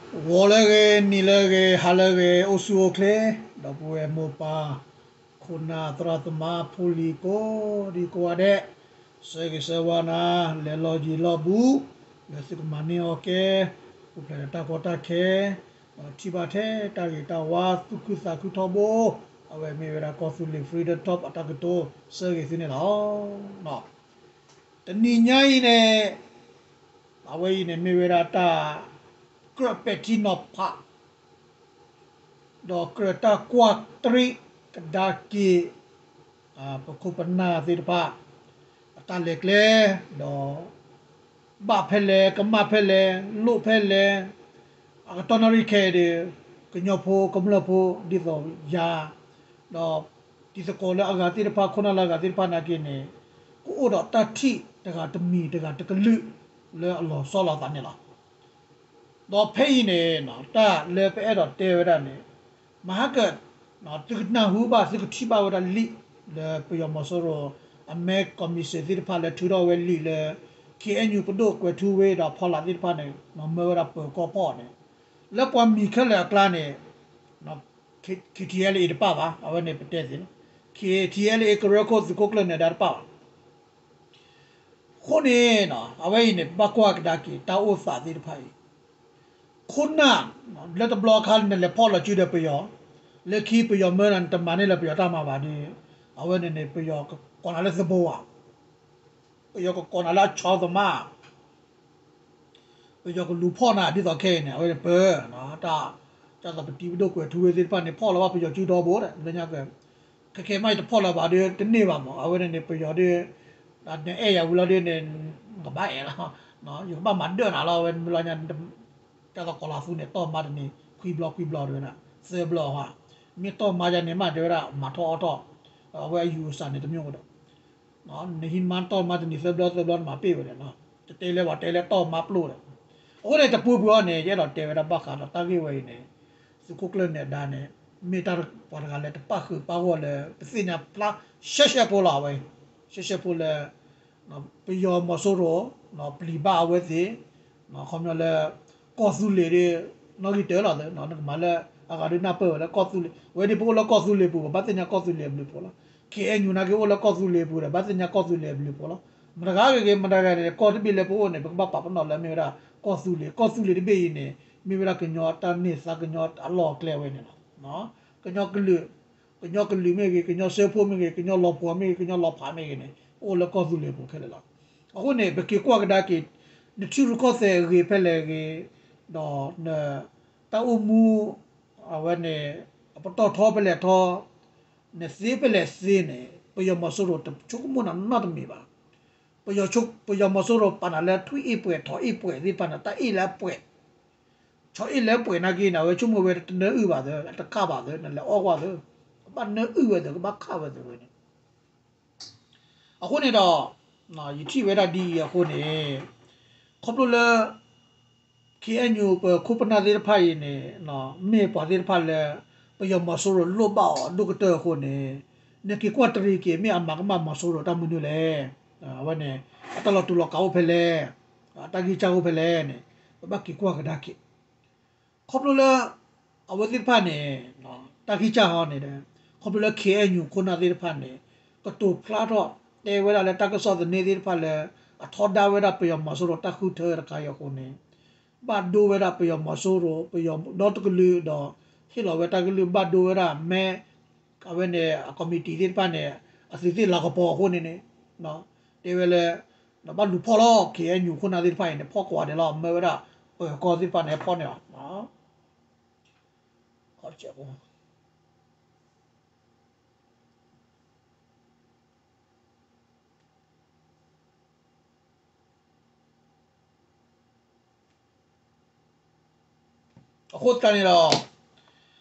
ဂီၤလၢအဂ့ၤ, နံၤလၢအဂ့ၤ, ဟါလၢအဂ့ၤ, အိၣ်ဆူၣ်အိၣ်ချ့, ဒီပုၢ်ဝဲၢ်မိၢ်ပၢ်, ခိၣ်နၢ်သရၣ်သမါဖိလံၤကိးဒံကိးဂၤဒဲး, ဆၢဂ့ၤဆၢဝါနၤ, လဲၤလီၢ်ယံၤလီၢ်ဘူး, လၢသုကမၤန့ၢ်အီၣ်ကဲ, ပူၤဖျဲးဒီးတၢ်ကီတၢ်ခဲ, ဒီးထံၣ်ဘၣ်ထဲတၢ်ဂ့ၤတၢ်ဝါ သူၣ်ခုသးခုထီဘိ, အဝဲမ့ၢ်ဝဲဒၣ်ကီၢ်သူလ့ၤ Freedom Talk အတၢ်ကတိၤ ဆၢဂ့ၤသုန့ၣ်လီၤ. တနံၤညါအံၤန့ၣ် အဝဲအံၤန့ၣ်မ့ၢ်ဝဲဒၣ်တၢ် ကြၢးပဲာ်ထံနီၤဖး ဒီးကြၢးတၢ်ကွၢ်တရံးကဒါက့ၤ ပခိၣ်ပနၢ်သ့ၣ်တဖၣ် အတၢ်လဲၤကျဲ ဒီး ဘၣ်ဖဲလဲၣ် ကမၣ်ဖဲလဲၣ် လိၣ်ဖဲလဲၣ် အကတီၢ်နၣ်ရံၣ်ခဲအံၤဒီး ကညီဖိကမျၢၢ်ဖိဒ်သိးယၤ ဒီးတံၤသကိးလၢအဂၤသ့ၣ်တဖၣ် ခိၣ်နၢ်လၢအဂၤသ့ၣ်တဖၣ်နာ်က့န့ၣ် ကအိၣ်ဒီးတၢ်ထံၣ်တဂၤတမံၤတဂၤတကလုာ် လၢအလီၤဆီလိာ်သးန့ၣ်လီၤ. ဒီးဖဲအံၤန့ၣ် တၢ်လၢပအဲၣ်ဒိးတဲဝဲဒၣ်န့ၣ် မဟါကၢ သုကနၢ်ဟူဘၣ် သုကထံၣ်ဘၣ်ဝဲဒၣ်လံာ် လၢပယီၤမီၤစိရိၤ အမဲ commission သ့ၣ်တဖၣ်လၢထုးထီၣ်ဝဲလံာ်လၢ ခ့ၣ်အဲၣ်ယူၣ် ပဒိၣ်ကွဲၤထူဝ့ဒီးဖီလာ်သ့ၣ်တဖၣ်န့ၣ် မၢဝဲဒၣ်ပၢၤကီၢ်ဖီၣ်န့ၣ် လၢပှၤမံၤခဲလၢာ်အကျါန့ၣ် ခ့ၣ်ထံၣ်အဲလ်အ့ တပၣ်ဘၣ် အဝဲန့ၣ်ပတဲသ့လီၤ. ခ့ၣ်ထံၣ်အဲလ်အ့ ကရၢခိၣ်သုးခိၣ်ကျၢၢ်နၢၤဒါတပၣ်ဘၣ်. အဃိန့ၣ် အဝဲအံၤန့ၣ် ပဘၣ်ကွၢ်ကဒါက့ၤတၢ်အိၣ်သးသ့ၣ်တဖၣ်အံၤ ခိၣ်နၢ် လၢတဘျီအခါနလဲၤဖီၣ်လီၤစုဒီးပယီၤ လၢခံပယီၤမၢနၤ နတမၤန့ၢ်လၢပယီၤတၢ်မၤဘၣ်ဒီး အဝဲန့ၣ်န့ၣ် ပယီၤကကိးနၤလၢသဘိဧါ ပယီၤကကိးနၤလၢအဆီသမါ ပယီၤကလူၤဖီၣ်နၤဒ်သိးခဲအံၤန့ၣ် အဝဲန့ၣ်ပၢ တၢ် ဒ်သိးပတံၤပဒိၣ်ကွဲၤထူဝ့သ့ၣ်တဖၣ်န့ၣ် ဖီၣ်လီၤဘၣ်ပယီၤစုဒီဘိဒီး လၢညါက ခဲခဲမးယတဖီၣ်လီၤဘၣ်ဒီး တန့ၢ်ဘၣ်မး အဝဲန့ၣ်န့ၣ် ပယီၤဒီး နအဲၣ်ယၤဝံၤလီၤဒီးန့ၣ် ကဘၣ်အဲၣ်လီၤ ယကဘၣ်မၤဒၢၣ်နၤလီၤ အဝဲမ့ၢ်လီၤညါ ဒ်သိးကီၤလၤသူန့ၣ် တီၢ်မါတနံၤ ခွံဘျီခွံဘျီတဲဝဲဒၣ် သၢဘျီဟါ မ့ၢ်တီၢ်မါယၤန့ၣ်မးတဲဝဲဒၣ် မၤထီၣ်အီၣ်ထီၣ် အဝဲအယူၤအဆၣ်န့ၣ် တမ့ၢ်အိၣ်ဒီး နဟံးမါတီၢ်မါတနံၤသၢဘျီသၢဘျီနမၤပ့ၢ်ဝဲဒၣ်နီၤ တတဲလၢပှၤတဲလၢတီၢ်မါပျိၢ်ဒီး အဃိန့ၣ် တပူၤပူၤအီၤန့ၣ် ယအဲၣ်ဒိးတဲဝဲဒၣ်ဘၣ်ဃးဒီးတၢ်ဂ့ၢ်ဝဲအံၤန့ၣ် သုးခိၣ်ကျၢၢ်နၢၤဒါန့ၣ် မ့ၢ်တၢ်ပှၤတဂၤလၢတပၣ်ဃုာ်ပၣ်ဂီၢ်လၢ ပသ့ၣ်ညါဖျါရှဲရှဲဖိလီၤ အဝဲ ရှဲရှဲဖိလၢ ပယီၤမီၤစိရိၤ ပျံၤဘၣ်အဝဲသ့ၣ် ခီပညီလၢ ကီၢ်သူလ့ၤဒီး နီၣ်ဂံၢ်တၢလီၤသ့ နကမၤလၢအဂၤဒုးနၢ်ပၢၢ်ဝဲလၢကီၢ်သူလ့ၤ ဝဲဒၣ်ပအိၣ်လၢကီၢ်သူလ့ၤပူၤ ပဘၣ်သ့ၣ်ညါကီၢ်သူလ့ၤအဘျုးအဖှိၣ်လီၤ ခ့ၣ်အဲၣ်ယူၣ် နာ်က့အိၣ်လၢကီၢ်သူလ့ၤပူၤဒီး ဘၣ်သ့ၣ်ညါကီၢ်သူလ့ၤအဘျုးအဖှိၣ်လီၤ မတဂၤဂ့ၤဂ့ၤ မတဂၤန့ၣ် ကီၢ်တဘ့ၣ်လၢပအိၣ်န့ၣ် ပကဘၣ်ပာ်ပနီၣ်လၢမ့ၢ်ဝဲဒၣ် ကီၢ်သူလ့ၤ ကီၢ်သူလ့ၤတဘ့ၣ်အံၤန့ၣ် မ့ၢ်ဝဲဒၣ်ကညီတၢ်န့ၢ်သါကညီအလီၢ်အကျဲဝဲန့ၣ်လီၤ ကညီကလုာ် ကညီကလုာ်မ့ၢ်ဂ့ၤ ကညီစၢဖှိၣ်မ့ၢ်ဂ့ၤ ကညီလီၤပှီၢ်မ့ၢ်ဂ့ၤ ကညီလီၤဖးမ့ၢ်ဂ့ၤန့ၣ် ပအိၣ်လၢကီၢ်သူလ့ၤပူၤခဲလၢာ်လီၤ အဃိန့ၣ် ပက့ၤကွၢ်ကဒါက့ၤ နထံရူၢ်ကီၢ်သဲးဂ့ၤဖဲလဲၣ်ဂ့ၤ ဒီးန တၢ်အိၣ်မူ အဝဲန့ၣ် အပတီၢ်ထီဖဲလဲၣ်ထီ နသ့ဖဲလဲၣ်သ့န့ၣ် ပယီၤမီၤစိရိၤတဆိကမိၣ်နၤနီတမံၤဘၣ် ပယီၤဆိ ပယီၤမီၤစိရိၤပာ်နၤလၢထွံၣ်အ့ၣ်ပှဲၤ ထိးအ့ၣ်ပှဲၤသ့ၣ်တဖၣ်န့ၣ် တၢ်အ့ၣ်လၢအပှဲၤ ဆီအ့ၣ်လၢအပှဲၤနာ်က့န့ၣ် အဝဲဆိကမိၣ်ဝဲတနၢအုၣ်ဘၣ်သၢ တခးဘၣ်သၢ နလဲၤအီၣ်ကွၢ်သၢ ကဘၣ်နၢအုၣ်ဝဲသၢ ကဘၣ်ခးဝဲသၢဝဲန့ၣ် အဃိန့ၣ်ဒီး ယထံၣ်ဝဲဒၣ်ဒ်အံၤအဃိန့ၣ် ခီဖျိလၢ ခ့ၣ်အဲၣ်ယူၣ် ပခိၣ်ပနၢ်သ့ၣ်တဖၣ်အံၤန့ၣ် မ့ၢ်ပှၤသ့ၣ်တဖၣ်လၢ ပယီၤမီၤစိရိၤလိၣ်ဘၣ်အီၤဒိၣ်ကတၢၢ်အဃိန့ၣ် နက့ၤကွၢ်တရံးက့ၤ မ့ၢ်အမၤကမၣ်မီၤစိရိၤတၢ်မနုၤလဲၣ် အဝဲန့ၣ် အတၢ်လီၤတူာ်လီၤကာ်အိၣ်ဖဲလဲၣ် အတၢ်ဂံၢ်စၢ်အိၣ်ဖဲလဲၣ်န့ၣ် ပဘၣ်က့ၤကွၢ်ကဒါက့ၤ ခီဖျိလၢ အဝဲသ့ၣ်တဖၣ်န့ၣ် တၢ်ဂံၢ်စၢ်ဟီန့ၣ်ဒီး ခီဖျိလၢ ခ့ၣ်အဲၣ်ယူၣ် ခိၣ်နၢ်သ့ၣ်တဖၣ်န့ၣ် ကတိၤဖျါထီၣ်တဲဝဲဒၣ်လၢတၢ်ကစီၣ်သန့သ့ၣ်တဖၣ်လၢ အထီဒါဝဲဒၣ်ပယီၤမီၤစိရိၤတၢ်ဃုထၢတခါအံၤအဃိန့ၣ် ဘၣ်ဒိဝဲဒၣ်ပယီၤမီၤစိရိၤ ပယီၤဒီတကလုာ်ဒီး ဟ့ၣ်လီၤဝဲတၢ်ကလုၢ်ဘၣ်ဒိဝဲဒၣ်မဲ အဝဲန့ၣ် အ committee သ့ၣ်တဖၣ်န့ၣ် အသုးသ့ၣ်လၤကပီၤအဃိန့ၣ်န့ၣ် တဲဝဲလၢ ဘၣ်လူၤဖီၣ်လီၤ ခ့ၣ်အဲၣ်ယူၣ် ခိၣ်နၢ်သ့ၣ်တဖၣ်အံၤန့ၣ် ဖီၣ်ကိးဂၤဒဲးလီၤ မၢဝဲဒၣ် ပၢၤကီၢ်သ့ၣ်တဖၣ်န့ၣ် ဟဲဖီၣ်န့ၢ်လီၤ အဃိသတးန့ၣ်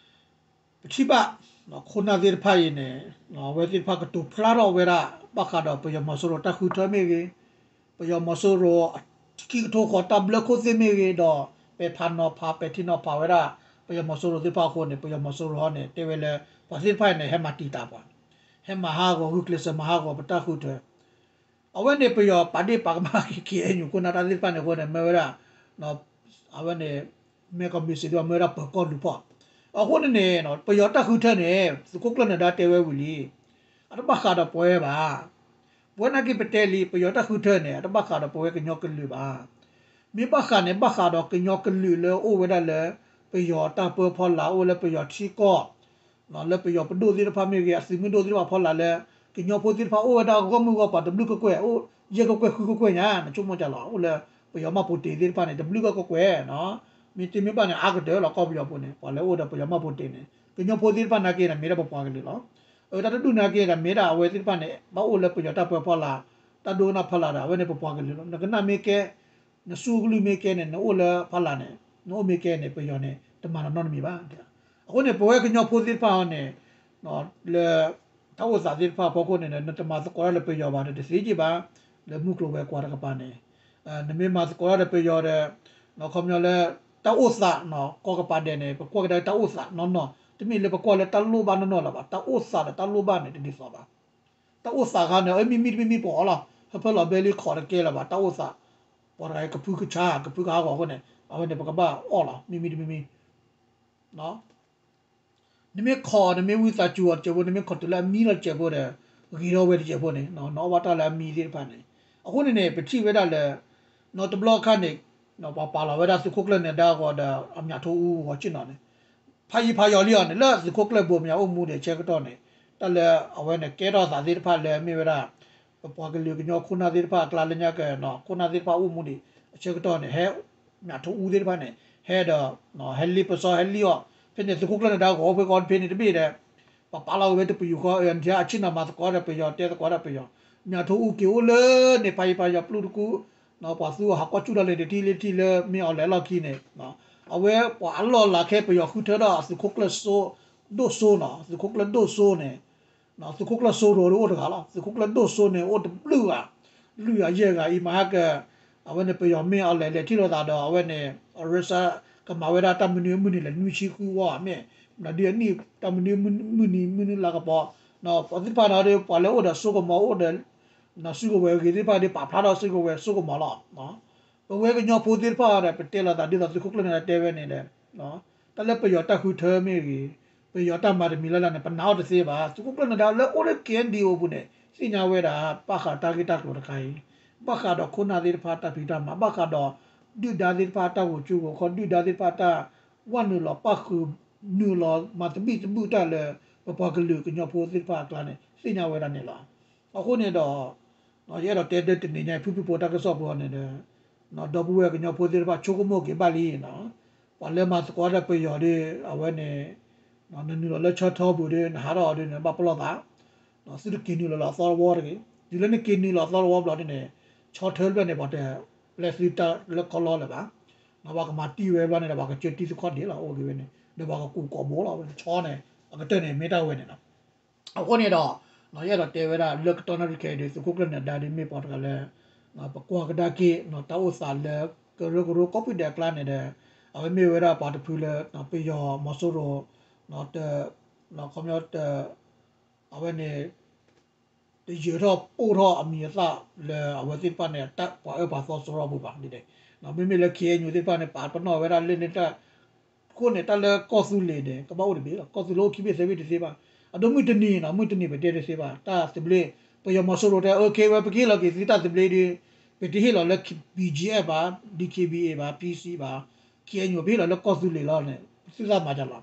ဒီး ပထံၣ်ဘၣ် ခိၣ်နၢ်သ့ၣ်တဖၣ်အံၤန့ၣ် အဝဲသ့ၣ်တဖၣ်ကတိၤဖျါထီၣ်ဝဲဒၣ် ဘၣ်ဃးဒီးပယီၤမီၤစိရိၤတၢ်ဃုထၢမ့ၢ်ဂ့ၤ, ပယီၤမီၤစိရိၤ အခံကထိဃီတၢ်ဘျၢခိၣ်သ့ၣ်မ့ၢ်ဂ့ၤဒီး ပဲာ်ဖးနီၤဖး ပဲာ်ထံနီၤဖးဝဲဒၣ် ပယီၤမီၤစိရိၤသ့ၣ်တဖၣ်အဃိန့ၣ် ပယီၤမီၤစိရိၤဟီန့ၣ် တဲဝဲလၢ ပှၤသ့ၣ်တဖၣ်အံၤန့ၣ် ဟဲမၤတံာ်တာ်ပှၤ, ဟဲမၤဟးဂီၤ ဂုာ်ကျဲးစၢးမၤဟးဂီၤပတၢ်ဃုထၢ အဝဲန့ၣ်ပယီၤပာ်ဒ့ၣ်ပာ်ကမၣ်က့ၤ ခ့ၣ်အဲၣ်ယူၣ် ခိၣ်နၢ်တၢ်သ့ၣ်တဖၣ်န့ၣ်အဃိန့ၣ် မၢဝဲဒၣ် အဝဲန့ၣ် မဲာ်ကီၢ်မ့ၢ်စ့ၢ်ကီး မ့ၢ်ဝဲဒၣ်ပၢၤကီၢ်လူၤဖီၣ်. အဃိန့ၣ်န့ၣ် ပယီၤတၢ်ဃုထၢန့ၣ် သုးခိၣ်ကျၢၢ်နၢၤဒါတဲဝဲဝံၤလံ, အတဘၣ်ဃးဒီးပဝဲဘၣ်. ပဝဲနာ်က့ပတဲလံ ပယီၤတၢ်ဃုထၢန့ၣ် အတဘၣ်ဃးဒီးပဝဲကညီကလုာ်ဘၣ်. မ့ၢ်ဘၣ်ဃးန့ၣ် ဘၣ်ဃးဒီးကညီကလုာ်လၢအိၣ်ဝဲဒၣ်လၢ ပယီၤတၢ်ပၢဖီလာ် အိၣ်လၢပယီၤထံကီၢ် လၢပယီၤပဒိၣ်သ့ၣ်တဖၣ်မ့ၢ်ဂ့ၤ အသုးမုၢ်ဒိၣ်သ့ၣ်တဖၣ်ဖီလာ်လၢ ကညီဖိသ့ၣ်တဖၣ်အိၣ်ဝဲဒၣ်ဂီၢ်မုၢ်ဂီၢ်ပၤတဘျုးကကွဲၢ် အိၣ်ယဲၢ်ကကွဲၢ်ဃုကကွဲၢ်ညါ နဆိကမိၣ်ကလီၤ အိၣ်လၢပယီၤမၢ်ပိတ့ၤသ့ၣ်တဖၣ်န့ၣ် တဘျုးကကွဲၢ်နီၤ. မ့ၢ်တမ့ၢ်ဘၣ်န့ၣ် အါကတၢၢ်လီၤ ကီၢ်ပယီၤပူၤန့ၣ် ပှၤလၢအိၣ်ဒီးပယီၤမၢ်ပိတ့ၤန့ၣ် ကညီဖိသ့ၣ်တဖၣ်နာ်က့န့ၣ် မ့ၢ်ဒၣ်ပပှၤကလုာ်လီၤ. အတၢ်တဒူၣ်နာ်က့ဒီး မ့ၢ်ဒၣ်အဝဲသ့ၣ်တဖၣ်န့ၣ် ဘၣ်အိၣ်လၢပယီၤတၢ်ပၢဖီလာ် တၢ်ဒိကနၣ်ဖီလာ်ဒီး အဝဲန့ၣ်ပပှၤကလုာ်လီၤ. နကနၣ်မ့ၢ်ကဲ နစုကလုၢ်မ့ၢ်ကဲန့ၣ် နအိၣ်လၢဖီလာ်န့ၣ် နအိၣ်မ့ၢ်ကဲန့ၣ် ပယီၤန့ၣ် တမၤတၢ်နီတမံၤဘၣ်. အဃိန့ၣ် ပဝဲကညီဖိသ့ၣ်တဖၣ်အံၤန့ၣ် လၢ တၢ်အိၣ်သးသ့ၣ်တဖၣ်အဖီခိၣ်န့ၣ် နတမၤသကိးတၢ်လၢပယီၤဘၣ်ဒီး တသ့က့ဘၣ်. လၢမုၢ်ကျိၤဝဲၤကွာ်တကပၤန့ၣ် နမ့ၢ်မၤသကိးတၢ်ဒီးပယီၤဒီး ခီပညီလၢ တၢ်အိၣ်သး ကီၢ်ကပၤဒဲးန့ၣ် ပကွၢ်ကဒါတၢ်အိၣ်သးနီၢ်နီၢ် တမ့ၢ်လၢပကွၢ်လၢတၢ်လိၣ်ဘၣ်နီၢ်နီၢ်လၢၤဘၣ်. တၢ်အိၣ်သးဒီးတၢ်လိၣ်ဘၣ်န့ၣ် တဒ်သိးဘၣ်. တၢ်အိၣ်သးခါန့ၣ် အမ့မ့ၢ်တမ့ၢ်မ့ၢ်ပအီၣ်လီၤ ဟၢဖၢလီၤဘဲလံခီၣ်တကဲလၢၤဘၣ်. တၢ်အိၣ်သး ပှၤတဂၤကဖုကဆါ ကဖုကဟးဂီၤအဃိန့ၣ် အဝဲန့ၣ် ပကဘၣ်အီၣ်လီၤ မ့မ့ၢ်တမ့ၢ်မ့ၢ် နမ့ၢ်ခီၣ် နမ့ၢ်ဝံသးစူၤအီၤတစဲးဖိ နမ့ၢ်ခီၣ်တုၤလၢအမံလီၤတစဲးဖိဒီး ဂ့ၤထီၣ်ဝဲတစဲးဖိန့ၣ် နအီၣ်ဘၣ်တၢ်လၢအမံသ့ၣ်တဖၣ်န့ၣ်. အဃိန့ၣ်န့ၣ် ပထံၣ်ဝဲဒၣ်လၢ နီတဘျီခါန့ၣ် ပှၤပာ်လီၤဝဲဒၣ်သုးခိၣ်ကျၢၢ်နၢၤဒါအဂီၤဒီး အမၠးထိအူဂီၤဆ့ၣ်နီၤန့ၣ် ဖးယံၤဖးယီၤလံအီၤန့ၣ် လၢသုးခိၣ်ကျၢၢ်ဘိမၠးအိၣ်မူဒံးအဆၢကတီၢ်န့ၣ် တၢ်လၢအဝဲန့ၣ်ကဲထီၣ်သးသ့ၣ်တဖၣ်လၢမ့ၢ်ဝဲဒၣ် ပပှၤကလုာ်ကညီခိၣ်နၢ်သ့ၣ်တဖၣ်အကျါလၢညါက့ၤ ခိၣ်နၢ်သ့ၣ်တဖၣ်အိၣ်မူဒံးအဆၢကတီၢ်န့ၣ် ဟဲ မၠးထိအူသ့ၣ်တဖၣ်န့ၣ် ဟဲဒီး ဟဲလ့ပစီဟဲလံအီၤ ဖဲန့ၣ် သုးခိၣ်ကျၢၢ်နၢၤဒါဂီၤအိၣ်ဖဲကီၢ်ဖဲန့ၣ်တဘ့ၣ်ဒီး ပပာ်လီၤက့ၤဝဲတပယူာ်ဃီ အဆ့ၣ်နီၤမၤသကိးဒီးပယီၤ တဲသကိးဒီးပယီၤ မၠးထိအူက့ၤအိၣ်လၢန့ၣ် ဖးယံၤဖးယီၤပျုၢ်တကူ ပှၤသူအီၤဟးကွၢ်စူၣ်ဒီးလဲၤတထံၣ်လၢထံၣ်လၢမ့ၢ်အီၤလဲၤလီၢ်ခံန့ၣ် အဝဲပှၤအလီၢ်လၤခဲပယီၤဃုထၢဒီးသုးခိၣ်ကျၢၢ်စိ ဒိၣ်စိနီၤ သုးခိၣ်ကျၢၢ်ဒိၣ်စိန့ၣ် သုးခိၣ်ကျၢၢ်စိရိၤဒီးအိၣ်တဂၤလီၤ သုးခိၣ်ကျၢၢ်ဒိၣ်စိန့ၣ် အိၣ်တဘျုးဂၤ လွံၢ်ဂၤယဲၢ်ဂၤအံၤမၤဟဲက အဝဲန့ၣ်ပယီၤမ့ၢ်အီၤလဲၤလဲၤထံၣ်လိာ်သးဒီး အဝဲန့ၣ် Russia ကမၤဝဲဒၣ်တၢ်မနုၤမုၢ်နံၤလဲၣ် နွံဆံဃုဝီမ့ၢ် ဘျီဒုအနံၣ် တၢ်မနုၤမုၢ်နံၤလါကပီၤ ပှၤသ့ၣ်တဖၣ်န့ၣ်ဒီး ပှၤလၢအိၣ်ဒီးစိကမီၤအိၣ်ဒီး စုကဝဲၤဂ့ၤသ့ၣ်တဖၣ်ဒီး ပာ်ဖျါထီၣ်စုကဝဲၤစိကမီၤလီၤ. ပဝဲကညီဖိသ့ၣ်တဖၣ်ဒီး ပတဲလိာ်သးဒ်သိးသုးခိၣ်ကျၢၢ်နၢၤဒါတဲဝဲန့ၣ်ဒီး တၢ်လၢပယီၤတၢ်ဃုထၢမ့ၢ်ဂ့ၤ, ပယီၤတၢ်မၤတမံၤလၢ်လၢ်န့ၣ် ပနာ်အီၤတသ့ဘၣ်. သုးခိၣ်ကျၢၢ်နၢၤဒါလၢအိၣ်လၢ K N D O ပူၤန့ၣ် သ့ၣ်ညါဝဲဒၣ် ဘၣ်ဃးတၢ်ဂ့ၢ်တၢ်ကျိၤတခါအံၤ, ဘၣ်ဃးဒီးခိၣ်နၢ်သ့ၣ်တဖၣ်တၢ်ဖံးတၢ်မၤ, ဘၣ်ဃးဒီးဒုၣ်ဒါသ့ၣ်တဖၣ်တၢ်ဂိၢ်ကၠိဂိၢ်ခီ, ဒုၣ်ဒါသ့ၣ်တဖၣ်တၢ်ဝဲနုာ်လီၤပၣ်ဃုာ် နုာ်လီၤမၤသဘံၣ်သဘုၣ်တၢ်လၢ ပပှၤကလုာ်ကညီဖိသ့ၣ်တဖၣ်အကျါန့ၣ် သ့ၣ်ညါဝဲဒၣ်န့ၣ်လီၤ. အဃိန့ၣ်ဒီး ယအဲၣ်ဒိးတဲဒၣ်တနံၤညါ ဖုၣ်ဖုၣ်ဖိတၢ်ကစီၣ်ဖိန့ၣ်ဒီး ဒီပုၢ်ဝဲၢ်ကညီဖိသ့ၣ်တဖၣ်ဆိကမိၣ်က့ၤဘၣ်လံ, ပှၤလၢမၤသကိးတၢ်ဒီးပယီၤဒီး အဝဲန့ၣ် နနုာ်လီၤလၢဆီထီပူၤဒီး နဟးထီၣ်အီၤဒီး နဘၣ်ပလီၢ်သး, သုတက့ၤနုာ်လီၤလၢအသီတဝီတဂ့ၤ. တုၤလၢနက့ၤနုာ်လီၤအသီတဝီဘျီန့ၣ် ဆီထီတဖျၢၣ်န့ၣ် ပှၤတပျဲသုတၢ်လၢကီၢ်လီၤလၢၤဘၣ်. ပှၤကမၤတံၢ်ဝဲဘျီန့ၣ်ဒီး ပှၤကစၢတံၢ်သခီၣ်ဒံးလီၤ အိၣ်က့ၤဝဲန့ၣ် ဒီးပှၤကကူးကိာ်ဘိလီၤဝဲန့ၣ် ဆီန့ၣ် အကတၢၢ်န့ၣ် မ့ၢ်တၢ်ဝဲန့ၣ်လီၤ. အဃိန့ၣ်ဒီး ယအဲၣ်ဒိးတဲဝဲဒၣ်လၢကတီၢ်နၣ်ရံၣ်ခဲအံၤဒီး သုးခိၣ်ကျၢၢ်နၢၤဒါဒ်မ့ၢ်ပှၤတဂၤလၢ ပကွၢ်ကဒါက့ၤ တၢ်အိၣ်သးလၢကရၢကရိကိးပူၤဒဲးအကျါန့ၣ်ဒီး အဝဲမ့ၢ်ဝဲဒၣ်ပှၤတဖုလၢ ပယီၤမီၤစိရိၤ တ ခီပညီတ အဝဲန့ၣ် တယၢၤထီၣ်ပိၢ်ထီၣ်အမံၤအသၣ်လၢအဝဲသ့ၣ်တဖၣ်န့ၣ် ပှၤအၢပှၤသီစရီပူၤဘၣ်ဒ်န့ၣ်. မ့မ့ၢ်လၢ K N U သ့ၣ်တဖၣ်န့ၣ် ပာ်ပနီၣ်ဝဲဒၣ်လၢန့ၣ်တၢ် အဃိန့ၣ် တၢ်လၢကီၢ်သူလ့ၤန့ၣ် ကဘၣ်အိၣ်တဘ့ၣ်လီၤ. ကီၢ်သူလ့ၤအိၣ်ခံဘ့ၣ်သၢဘ့ၣ်တသ့ဘၣ်. အဒိမုၢ်တနံၤနီၤ မုၢ်တနံၤပတဲတသ့ဘၣ် တၢ်သဘျ့ ပယီၤမီၤစိရိၤတဲ အၢ ခဲဝဲပကဟ့ၣ်လီၤက့ၤသုတၢ်သဘျ့ဒီး ပတဟ့ၣ်လီၤလၢ B G F ဘၣ် D K B A ဘၣ် P C ဘၣ် K N U ပဟ့ၣ်လီၤလၢကီၢ်သူလ့ၤလီၤန့ၣ် သုသးမၤတၢ်လီၤ.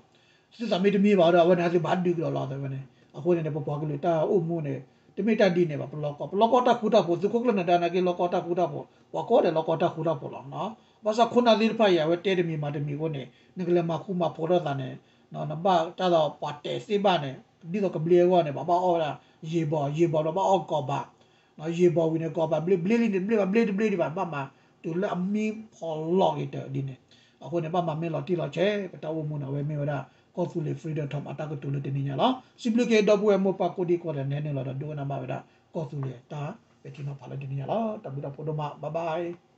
သုသးမ့ၢ်တမံၤဘၣ်ဒီး အဝဲန့ၣ်သုဘၣ်ဒုးကဒီးလီၤ အဝဲန့ၣ်. အဃိန့ၣ်ဒီး ပပှၤကလုာ်တၢ်အိၣ်မူန့ၣ် တမ့ၢ်တၢ်ဒ်န့ၣ်ဘၣ် ပလီၢ်ကီၢ် ပလီၢ်ကီၢ်တၢ်ဃူတၢ်ဖိး သုးခိၣ်ကျၢၢ်နၢၤဒါနာ်က့ လီၢ်ကီၢ်တၢ်ဃူတၢ်ဖိး ပှၤကိးဂၤဒဲးလီၢ်ကီၢ်တၢ်ဃူတၢ်ဖိးလီၤ. ဘၣ်ဆၣ်ခိၣ်နၢ်သ့ၣ်တဖၣ်အံၤ အဝဲတဲတမံၤမၤတမံၤအဃိန့ၣ် နကလဲၤမၤဃူမၤဖိးထီၣ်သးန့ၣ် နဘၣ်တၢ်ဒီးပှၤတဲာ်သ့ဘၣ်န့ၣ် ဒ်သိးကဘျ့အဂီၢ်န့ၣ် ပှၤဘၣ်အီၣ်ဝဲဒၣ် ယံာ်ဘီၣ် ယံာ်ဘီၣ်ဒီးဘၣ်အီၣ်ကီၢ်ဘၣ် ယံာ်ဘီၣ်ဝံၤန့ၣ် ကီၢ်ဘၣ်ဘျ့ ဘျ့လံန့ၣ် တဘျ့ဘၣ် ဘျ့တဘျ့ဒံးဘၣ် ဘၣ်မၤတုၤလၢအမံဖီၣ်လီၤက့ၤတၢ်ဒ်န့ၣ်. အဃိန့ၣ် ဘၣ်မၤမ့ၢ်လီၤတံၢ်လီၤဆဲး ပတၢ်အိၣ်မူန့ၣ် အဝဲမ့ၢ်ဝဲဒၣ် ကီၢ်သူလ့ၤ Freedom Talk အတၢ်ကတိၤလၢတနံၤညါလီၤ. စံးဘျုးက့ၤဒီပုၢ်ဝဲၢ်မိၢ်ပၢ်ကိးဒံကိးဂၤဒဲး နဲနုာ်လီၤဒီးဒိကနၣ်ဘၣ်ဝဲဒၣ် ကီၢ်သူလ့ၤတၢ် ပဲာ်ထံနီၤဖးလၢတနံၤညါလီၤ. တၢ်ဘျုးတၢ်ဖှိၣ်ဒိၣ်မး bye bye.